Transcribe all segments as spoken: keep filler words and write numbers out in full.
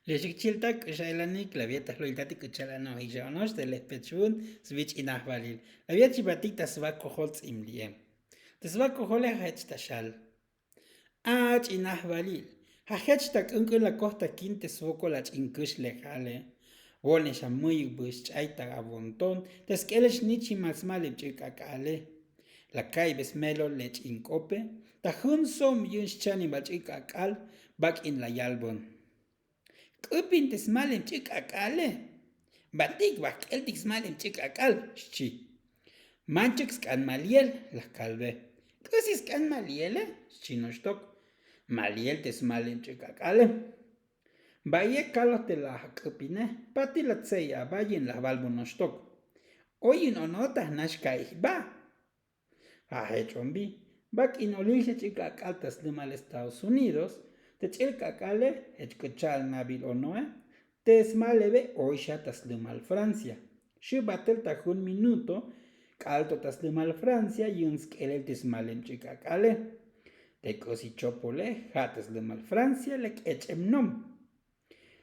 Li xik chiltak k'uxa'elanik la viet ta jlo'iltatik k'ucha'el ano'jik xa ono'ox te lejpech vun. Svich'inajvalil la viet chivatik ta svakojol tz'imli'e. Te svakojole jech ta xal. Ach'inajvalil. Jajech ta k'unk'un la kojtakin te svokol ach'inküx lejale. Vo'ne xa müyuk vüx ch'ay ta avonton te sk'elex nichimal smaleb ch'ik ak'ale. La ka'ibe smelol le ch'ink'ope ta jun som yu'un xchanimal ch'ik ak'al. Vak'in la yalbon. K'upin te smalem ch'ik ak'ale. Batik bajk'eltik smalem ch'ik ak'al xchi. Manchuk sk'an maliel. La kalbe. K'usi sk'an maliele xchi noxtok. Maliel te smalem ch'ik ak'ale. Baye kaloj te la k'upine. Pati la tzeya bayin la valbo noxtok. Oyin ono ta jnax ka'ij ba. Ja' jech on bi. Vak'in olil xa ch'ik ak'al ta slumal estados unidos. Te ch'ik ak'ale jech k'ucha'al nabil onoe. Te smalebe oy xa ta slumal francia. Xu' batel ta jun minuto. K'al to ta slumal francia yu'un sk'elel te smalem ch'ik ak'ale. Te k'usi chopole ja' ta slumal francia le k'ech'em nom.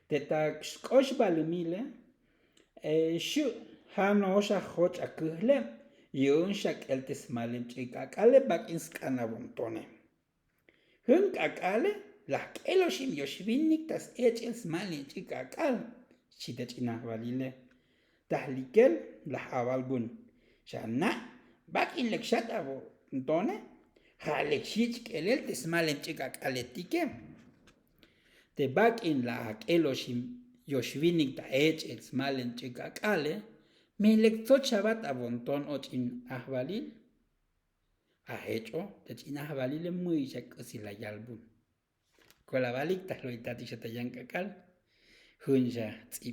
Te ta sk'ox balumile. Xu' ja' no'ox ajoch aküjleb. Yu'un xak'el te smalem ch'ik ak'ale bak'in sk'anabon tone. Jun k'ak'ale laj k'eloxim yoxvinik ta s-ech'el smalem ch'ik ak'al. Xchi te ch'inajvalile. Tajlikel laj avalbun. Xa na' bak'in lek xat'abon tone. Ja' lek xich' k'elel te smalem ch'ik ak'aletike. Te bak'in la ak'el oxin yoxvinik ta ech'el smalem ch'ik ak'ale. Mi lek tsoch xavat avonton och'in ajvalil. Ajech'o te ch'in ajvalile mu'ix ak'usi la yalbun. Kolavalik ta jlo'itatik xa ta yan k'ak'al. Jun xa tz'i.